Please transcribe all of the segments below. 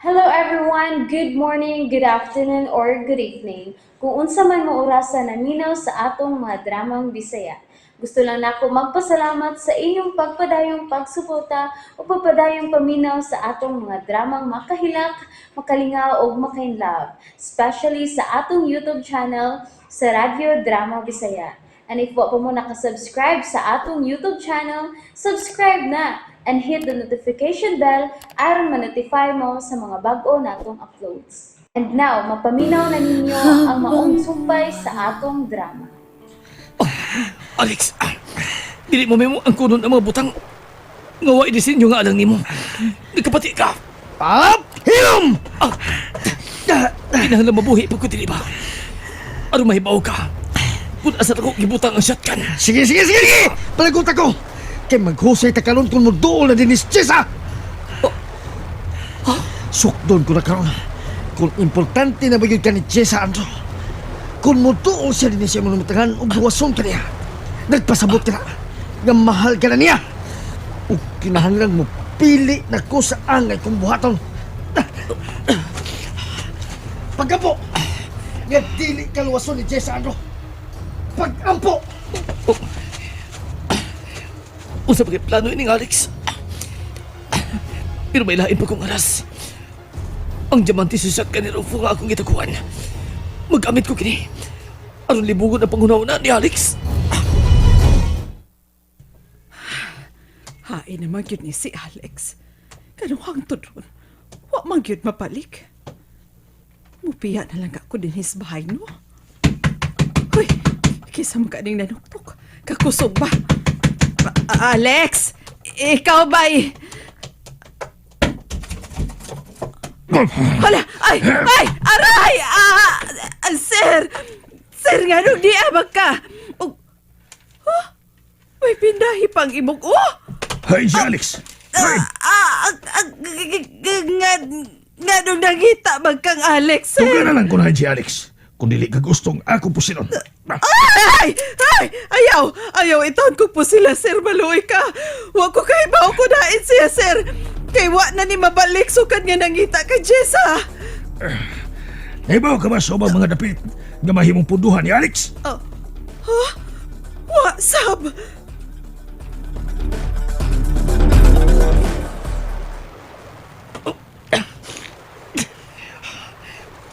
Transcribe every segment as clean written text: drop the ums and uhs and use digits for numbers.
Hello everyone! Good morning, good afternoon, or good evening. Kung unsa man mo orasa naminaw sa atong mga dramang Bisaya. Gusto lang nako magpasalamat sa inyong pagpadayong pagsuporta o pagpadayong paminaw sa atong mga dramang makahilak, makalingaw ug makainlove, especially sa atong YouTube channel sa Radyo Drama Bisaya. And if wa pa mo nakasubscribe sa atong YouTube channel, subscribe na and hit the notification bell aron ma-notify mo sa mga bag-o natong uploads. And now, mapaminaw na ninyo ang maong sumpay sa atong drama. Alex, dili mo memo ang kunon ang mga butang. Nga wa disenyo nga alang nimo. Nagkapati ka. Pap! Hilom! Ah, kinahanglan mabuhi pag ko dili ba? Aron mahibaw ka. Kung asa ako gibutang ang shotgun. Sige, sige, sige, sige! Palagot ako! Kay maghusay ta karon kung muduol na din ni Jessa! Sukdon ko na karon. Kung importante na ba yun ka ni Jessa, Andro. Kung muduol siya din siya manumitangan o buwason ka niya. Nagpasabot ka na. Nga mahal ka na niya. O kinahanglan mo pili na ko sa angay kong buhaton. Pagkampo! Nga dili kaluwason ni Jessa, Andro. Pagampo! Unsa ba kay plano ining Alex? Pero may lain pa kong aras. Ang diamante sa shotgun ni Rufo nga akong gitakuan. Magamit ko kini. Aron libugon ang panghunahuna ni Alex. Hain naman gyud ni si Alex. Kanuhang tudron. Wa man gyud mabalik. Mupiya na lang ako din his bahay, no? Huy, kisa mo kaning nanuktok. Kakusog ba? Alex! Ikaw ba eh? Hala! Ay! Ay! Aray! Ah, ah, sir! Sir, nga nung di abag ka! Oh, huh? May pindahi pang imog. Oh! Hey, si Alex! Hey! Ah, ah, ah, g- g- g- nga, nga nung nangita magkang Alex, sir. Tuga na lang ko na si Alex. Kung dili ka gustong ako pusilon. Ay! Ay! Ayaw! Ayaw, itaon ko po sila, sir. Maluoy ka. Wa ko kay bao ko dain siya, sir. Kay wa na ni mabalik sukad nga nangita kay Jessa. Naibaw ka ba sa ubang mga dapit nga mahimong punduhan ni Alex? Oh. Huh? Wa, sab.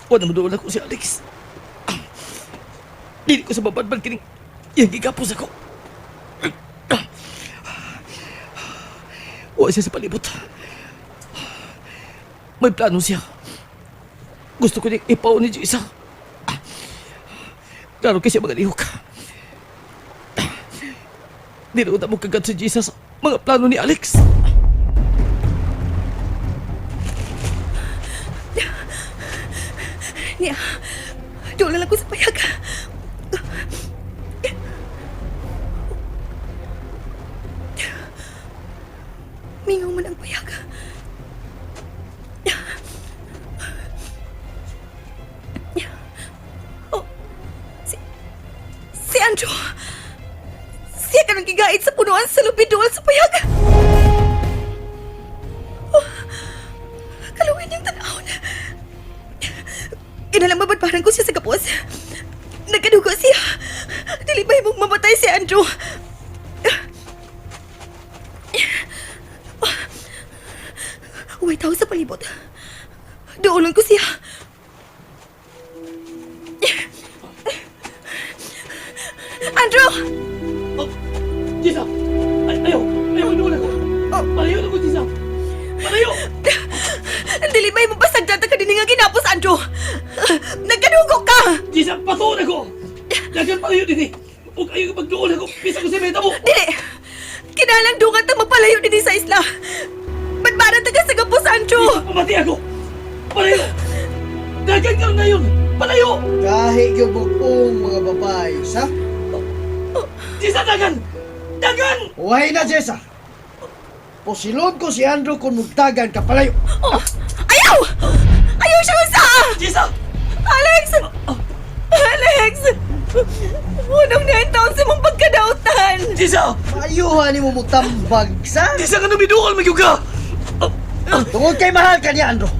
Wala mo doon ako si Alex. Dili ko sa babadbad kining iyang gigapos ako. Wa siya sa palibot. May plano siya. Gusto ko niyang ipaw ni Jisa. Klaro kasi mga lihok. Di na mo kagat si Jesus mga plano ni Alex. Niya, doon lang ko sa payag. Mingaw man ang payag. Oh, si Andrew. Siya ka nang gigait sa punuan sa lubidol sa payag. Oh, kaluwin niyang tanawon. Kinalang mabadbaran ko siya sa kapos. Nagkadugo siya. Dili ba imong mamatay si Andrew? Uy, tao sa palibot. Doon ko siya. Andrew! Oh, Jisa! Ay, ayaw! Ayaw, inuwan ako! Palayo na ko, Jisa! Palayo! Dili ba imong pasagdan ka din nga ginapos, Andrew? Nagkadugo ka! Jisa, patuon ako! Dagan palayo din eh! Huwag ayaw magdoon ako! Bisa ko sa meta mo! Dili! Kinalang dungan ta magpalayo din sa isla. Badbaran ta ka sa gapos, Andrew! Jisa, pamati ako! Palayo! Dagan ka na yun! Palayo! Kahit yung bukong mga babae, sa? Jisa, dagan! Dagan! Uhay na, Jessa! Pusilon ko si Andrew kung mugdagan ka palayo. Oh, ayaw! Ayaw siya sa! Jisa! Alex! Alex! Unong na taon sa mong pagkadautan! Jisa! Ayuhan ni mo mutambag, sa? Jisa, nga numiduol magyuga! Tungod kay mahal ka niya, Andrew.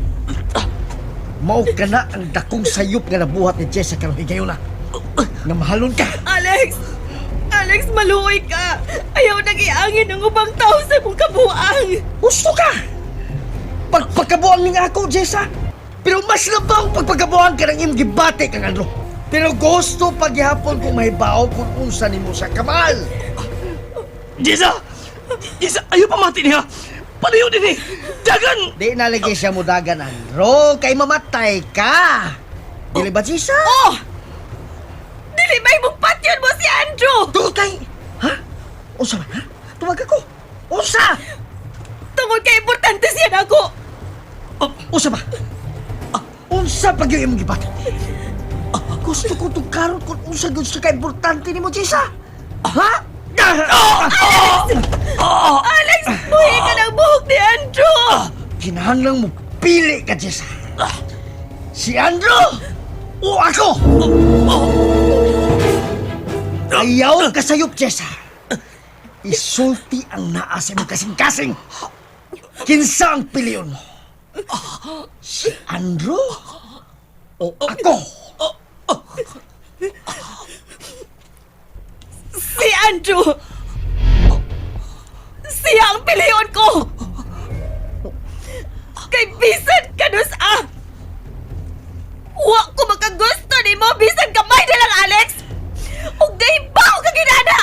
Mao ka na ang dakong sayop nga nabuhat ni Jessa karong higayon na. Nga mahalon ka. Alex! Alex, maluoy ka! Ayaw nagiangin ang ubang tao sa imong kabuang! Gusto ka! Pagpakabuang ning ako, Jessa. Pero mas labaw pagpakabuang ka ng imong gibati kang Andrew. Pero gusto paghihapon kung mahibaw kung unsa nimo sa kamal. Jessa! Jessa, ayaw pamati niya! Palayo din eh! Dagan! Di na lagi siya mudagan, Andrew. Kay mamatay ka. Dili ba, Jessa? Oh! Dili ba imong patyon mo si Andrew? Tungod kay... Ha? Unsa man, ha? Tuwag ako. Unsa? Tungod kay importante siya nako. Unsa ba? Unsa pag yung imong gibati? Gusto ko tugkaron kung unsa gyud siya ka-importante nimo, Jessa. Ha? Alex, buhi ka ng buhok ni Andrew! Kinahanglang mo pili ka, Jessa. Si Andrew o ako? Ayaw ka sayop, Jessa. Isulti ang naa sa imong kasing-kasing. Kinsa ang piliyon mo? Si Andrew o ako? Si Andrew! Siya ang piliyon ko! Kay bisan kanus ah! Wa ko makagusto nimo bisan kamay na lang, Alex! Ug nahibaw ka ginana!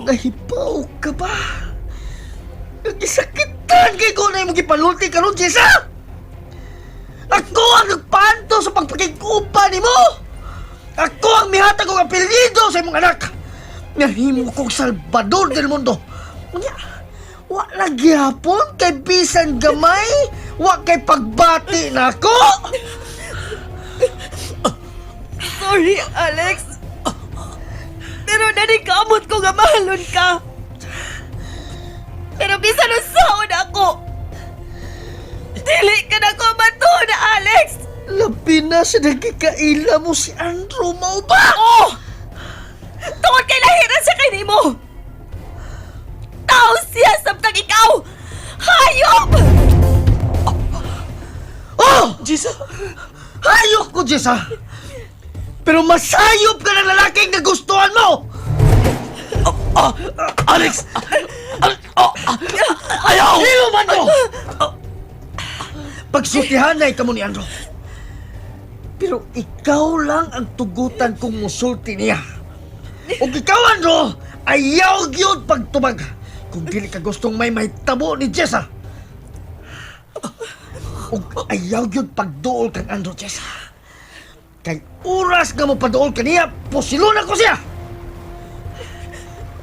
Nahibaw ka ba? Nagisakitan kay ko na imong gipanulti karon, Jessa! Ako ang nagpanto sa pagpakig-upa nimo! Ako ang mihatag og apelyido sa imong anak! Nahimo kong Salvador del Mundo! Unya, wa lagi hapon kay bisan gamay, wa kay pagbati na ako! Sorry, Alex. Pero naningkamot ko nga mahalon ka. Pero bisan unsaon ako. Dili ka na ko matuon, Alex! Labi na sa nagkikaila mo si Andrew mao ba? Oh! Tungod kay lahiran siya kay nimo. Tao siya samtang ikaw. Hayop! Oh! Jessa! Hayop ko, Jessa! Pero masayop ka ng lalaking nagustuhan mo! Ah, Alex! Ah, ah, ayaw! Sino man mo! Pagsultihan na ikaw mo ni Andrew. Pero ikaw lang ang tugutan kong musulti niya. Ug ikaw, Andrew, ayaw gyud pagtubag. Kung dili ka gustong may mahitabo ni Jessa. Ug ayaw gyud pagduol kang Andrew, Jessa. Kay oras nga mo paduol kaniya, pusilon ako siya!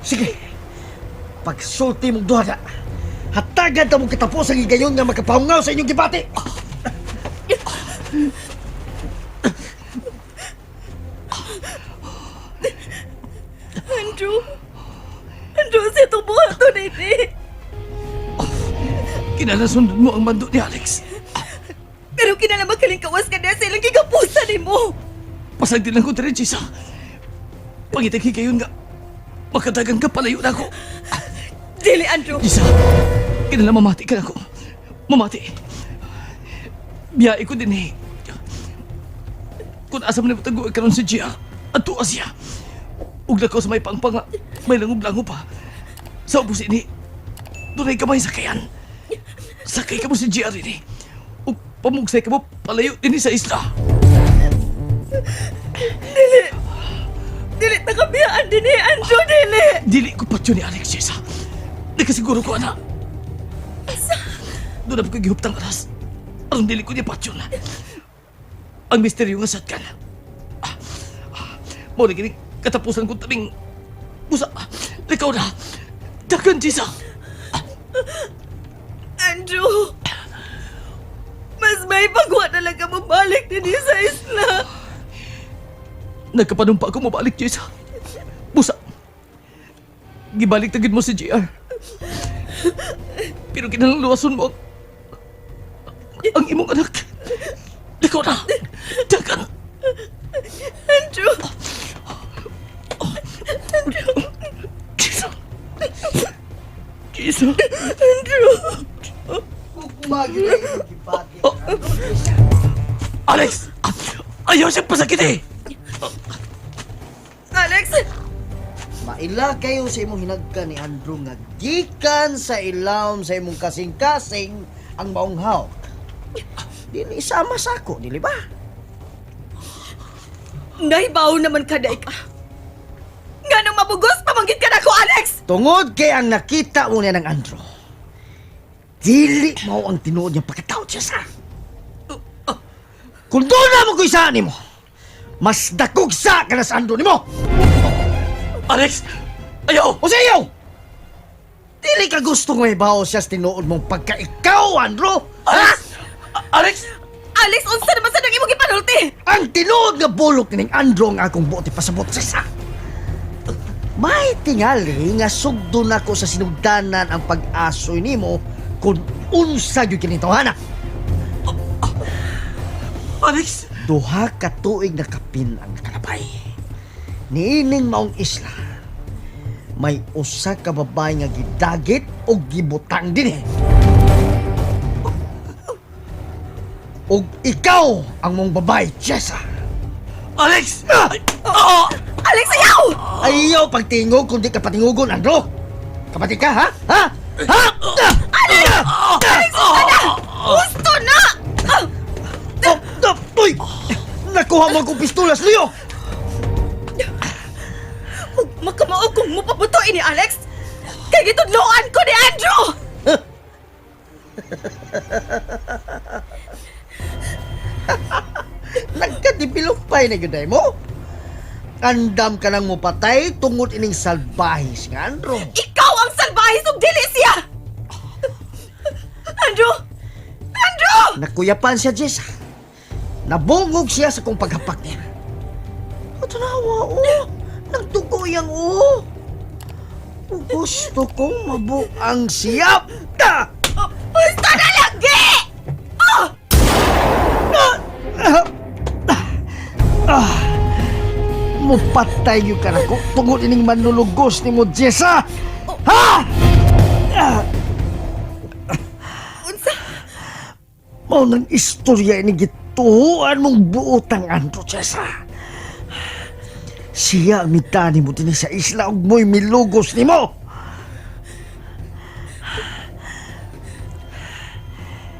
Sige, pagsulti mong duha na. Hatagan ta mong katapos ang higayon nga makapahungaw sa inyong gibati. Andrew. Andrew, siya itong buhaton ini. Kinalasunod mo ang mando ni Alex. Pero kinala makalingkawas ka niya sa ilang gigapusan nimo. Pasagdi lang ko diri, Jessa. Pangitag higayon nga, makadagan ka palayo na ako. Dili, Andrew. Jessa, kinala mamati ka na ako. Mamati. Biyahe ko din eh. Kung asa man taguan karon si Gia, at tuwa siya. Ug lakaw sa may pangpanga, may langob-langob pa. Sa ubos ini, dunay kamay sakayan. Sakay ka mo si Gia rin eh. Ug pamugsay ka mo palayo din sa isla. Dili. Dili ta kabiyaan din eh, Andrew, dili. Dili ko patyo ni Alex, Jessa. Nakasiguro ko, ana. Doon na ko gihuptang aras. Aron dili ko niya patyo na. Ang misteryo nga satkan. Mo na gini katapusan kong tabing. Busa, likaw na. Dagan, Jessa. Andrew. Mas may pagwa talaga mabalik din sa isla. Nagkapanumpa ako mabalik, Jessa. Busa. Gibalik tagid mo si JR. Pero kinalang luwason mo ang imong anak. Likaw na. Dagan. Andrew. Jessa. Jessa. Andrew. Ugma gyud ang imong gibati ang Andro, Jessa. Alex! Ayaw siya pasakit eh! Alex! Maila kayo sa imong hinagkan ni Andrew nga gikan sa ilawom sa imong kasing-kasing ang maong hawk. Dili sama sa ako, dili ba? Nahibaw naman ka, day ka. Nga nang mabugos, pamanggit ka na ko, Alex! Tungod kay ang nakita mo niya ng Andrew, dili mao ang tinuod niyang pagkatao siya sa. Kung doon na mo ko isaan nimo, mas dakog sa ka na sa Andrew nimo. Alex! Ayaw! O sa iyo! Dili ka gusto nga ibaw siya sa tinuod mong pagka ikaw, Andrew! Ha? Alex! Alex! Alex, unsa naman sa nang imong gipanulti? Ang tinuod nga bulok ning Andrew ang akong buot ipasabot sa isa. May tingali nga sugdo nako sa sinugdanan ang pag-asoy nimo kung unsa gyud kini tawhana. Alex! Duha ka tuig na kapin ang nakalabay. Niining maong isla, may usa ka babae nga gidagit o gibutang dinhi. Og ikaw ang mong babae, Jessa. Alex! Ay! Ah! Alex, ayaw! Ayaw pagtingog kundi ka patingugon, Andro. Kapatid ka, ha? Ha? Ha? Alex! Alex, gusto na! Gusto na! Ah! Oh, oh, uy! Nakuha mo akong pistolas, Leo! Huwag makamao kung mupabuto ini, Alex! Kay gitudloan ko ni Andrew! Nagkadibilupay na gyud mo. Andam ka nang mupatay tungod ining salbahis nga Andro. Ikaw ang salbahe ug dili siya! Andrew! Andrew! Nakuyapan siya, Jess. Nabungog siya sa kong paghapak niya. O tanawa, oh. Nagdugo yang, oh. Gusto kong mabuang siya. Ta! Gusto na lagi! Mupatay yung ka nako tungod ining manlulugos ni mo, Jessa. Ha? Unsa? Mao nang istorya ini gituhuan mong buotang Andro, Jessa. Siya ang mitani mo dinhi sa isla ug mo'y milugos nimo.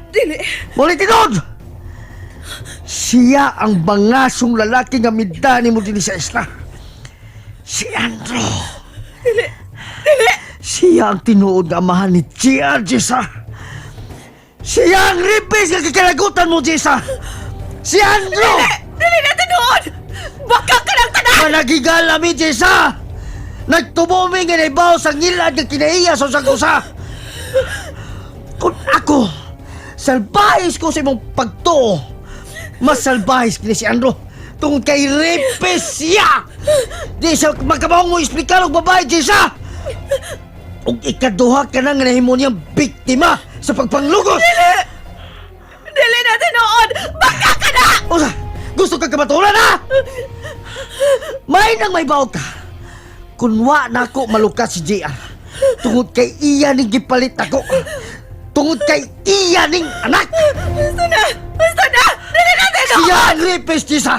Dili. Muli tinod! Siya ang bangasong lalaki nga midani mo dinhi sa isla. Si Andro. Dili. Dili. Siya ang tinuod nga amahan ni G.R. Jessa. Siya ang ripis nga kikalagutan mo, Jessa. Si Andro! Dili! Dili na tinuod! Baka ka ng tanan! Managigala mi, Jessa! Nagtubo mi nga naibaw sa ngilad nga kinaiya sa usang usa. Kung ako, salbahis ko sa imong pagtuo, mas salbahis kini si Andro tungod kay rapist siya! Di siya magkabaong mo eksplikar og babae, Jessa! Ug ikaduha ka na nga nahimo niyang biktima sa pagpanglugos! Dili! Dili na tinuod! Baka ka na! Usa, gusto ka kamaturan ha? May nang may baog ka. Kunwa na ako malukat si JR. Tungod kay iya ning gipalit ako. Tungod kay iya ning anak. Gusto na! Gusto na! Dili na tinuod! Siya ang rapist, Jisa.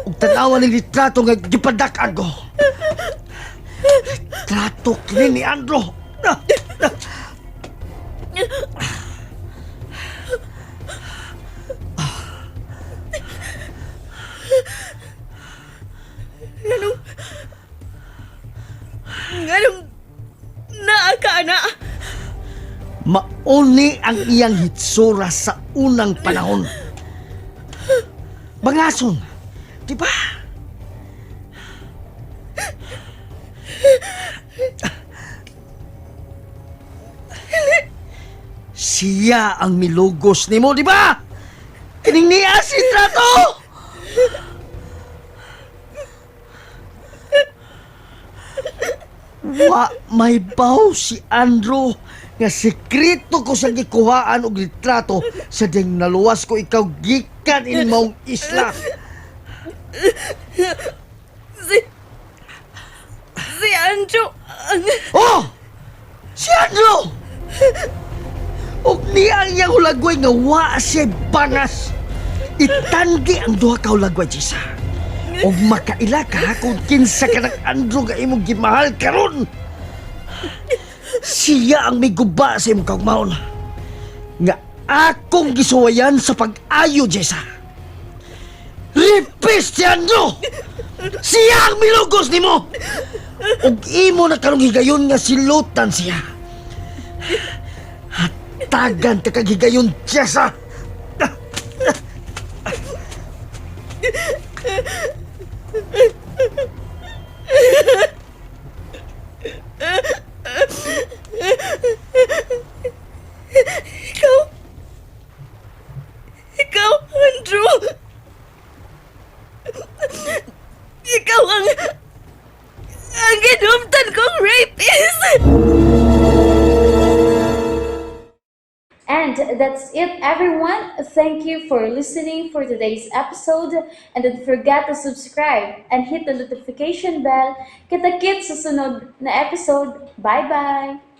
Ug tanawa ning litrato nga gipadak-an ko. Litrato kini ni Andro. Nganong... Nganong... Naa ka na! Mauni ang iyang hitsura sa unang panahon. Bangason, di ba? Siya ang milugos nimo, di ba? Kining niya si Trato! Wa may baw si Andrew nga sekreto ko sa gikuhaan og litrato sa ding naluwas ko ikaw gikan ini maong isla. Si... Si Andrew... Oh! Si Andrew! Ug niya ang iyang hulagway nga wa siya bangas. Itandi ang duha ka hulagway, Jessa. Ug makaila ka kung kinsa ka ng Andrew nga imong gimahal karon. Siya ang may guba sa imong kaugmaon. Nga akong gisuwayan sa pag-ayo, Jessa. Rapist si Andrew! Siya ang milugos nimo! Ug imo na karong higayon nga silutan siya. Hatagan ta kag higayon, Jessa! Ikaw! Ikaw, Andrew! Ikaw ang ang ginumtan kong rapist! And that's it, everyone. Thank you for listening for today's episode. And don't forget to subscribe and hit the notification bell. Kita-kits sa sunod na episode. Bye-bye!